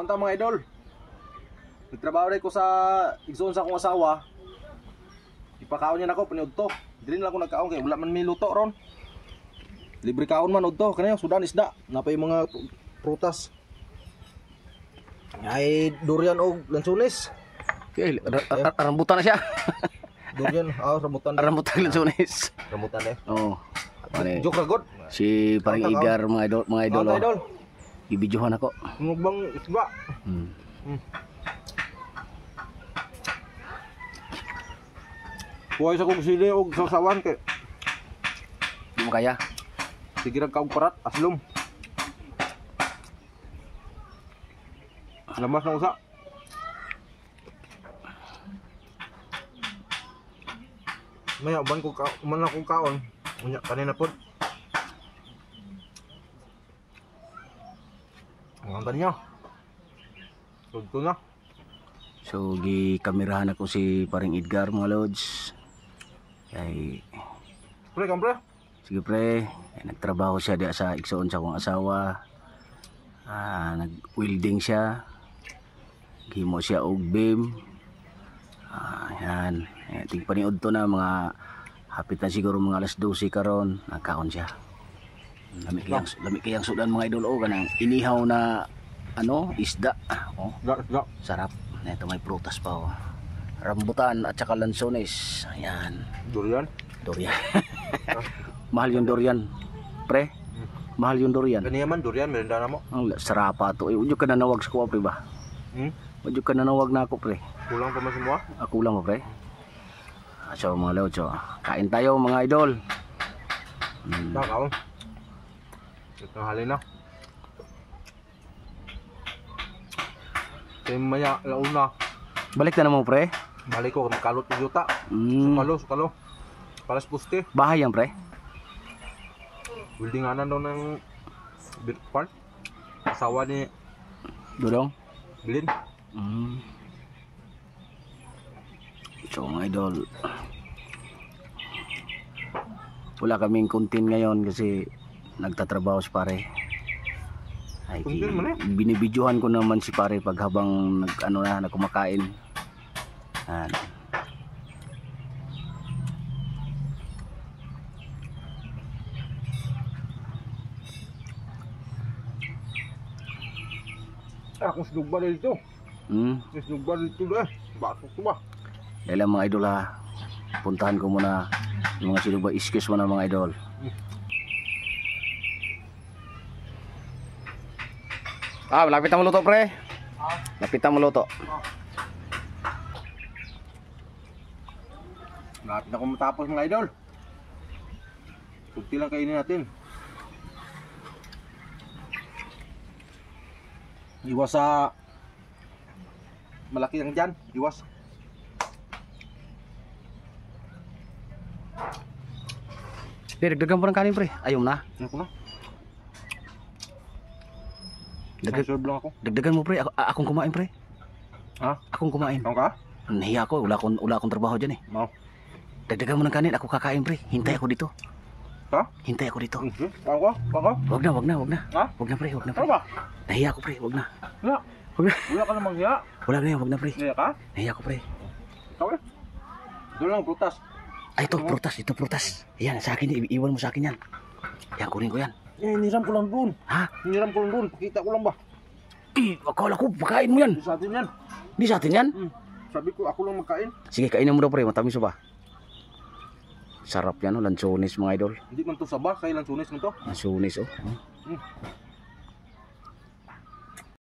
Kaon ta, mga idol. Nagtrabaho rin ko sa igsoon sa akong asawa. Ipakaon niya nako paniud to. Dili na lang ako nagkaon kay wala man may luto ron. Libre kaon man udto kaniyo sudan isda. Napay mga prutas. Ay durian og lansones. Okay, rambutan na siya. Durian, rambutan. Rambutan lansones. Rambutan eh. Oo. Pare, Joke ra god. si parang Edgar, mga idol, mga idol. Kaon ta, Oh. idol. Gibidyohan ako. Bang isda. Kuhay sa kong sili og sausawan kay Di mo kaya? sige ra kaog parat aslom. Lamas na usa. Maya uban ko ka, uman akong kaon. Unya kanina pod. Ang ganda niya. Sudto na. So gikamerahan ako si paring Edgar, mga lods. Ay Pre, kampre. sige pre, ay, nagtrabaho siya diya sa igsoon sa akong asawa. Nag-welding siya. Gihimo siya og beam. Yan. Eh, tigpaniud to na mga hapit na siguro mga alas 12 karon nagkaon siya. Lami kayang sudan, mga idol, oh, kanang inihaw na ano, isda. Oh, Isda, isda. sarap. Ito may prutas pa, oh. Rambutan at saka lansones. Ayan, Durian. Durian. Mahal yung durian. Pre, mahal yung durian. Kaniya man durian merinda na mo. Ang sarapa to. Eh, udyo ka nanawag sa kuha, pre ba? Hmm? Udyo ka nanawag na ako, pre. Kulang pa man sa mga. Ako lang mo, pre. So mga lods, oh, kain tayo, mga idol. Ta kaon. Ito halin na. Kaya maya launa. Balik na naman, pre. Balik ko makalot ng yuta. Sukalo, sukalo. Palas puste. Bahay yan, pre. Buildinganan daw ng Bitcoin. Asawa ni Dudong. Bilin. So mga idol, wala kaming content ngayon kasi nagtatrabaho si pare. Ay, Content mo na. Binibidyohan ko naman si pare pag habang nag, ano na, nagkumakain. Yan. Akong sinugba dito. Sinugba dito eh. Batok ko ba? Dahil lang, mga idol, ha. Puntahan ko muna yung mga sino ba. Excuse mo na, mga idol. Malapit na maluto, pre. Lapit na maluto. Malapit na akong matapos, mga idol. Kunti lang kainin natin. Iwas sa malaki ang dyan. Iwas. Pre, dagdagan pa ng kanin, pre. Ayaw na. Ano ko na? Dagdag, Serve lang ako. dagdagan mo, pre. Akong kumain, pre. Ha? Akong kumain. Kaon ka? Nahiya ako. Wala akong trabaho dyan eh. No. Dagdagan mo ng kanin. Ako kakain, pre. Hintay ako dito. Ha? Hintay ako dito. Okay. Kaon ko? Kaon ko? Wag na, wag na, wag na. Ha? Wag na, pre. Wag na, pre. Ano ba? Nahiya ako, pre. Wag na. Wala. Wag na. Wala ka namang hiya. Wala na yan. Wag na, pre. Hiya ka? Nahiya ako, pre. Ikaw eh. Doon lang, prutas. Ay, ito, prutas. Ito, prutas. Yan, sa akin. Iwan mo sa akin yan. Yan, kunin ko yan. Eh, niram ko lang doon. Ha? Niram ko lang doon. Pakita ko lang ba? Eh, akala ko, pakain mo yan. Di sa atin yan. Di sa atin yan. Sabi ko, ako lang magkain. Sige, kainin mo daw, pre. Matamis pa. Sarap yan, oh. Lansones, mga idol. Hindi man to saba, kay lansunis man to. Lansones, oh.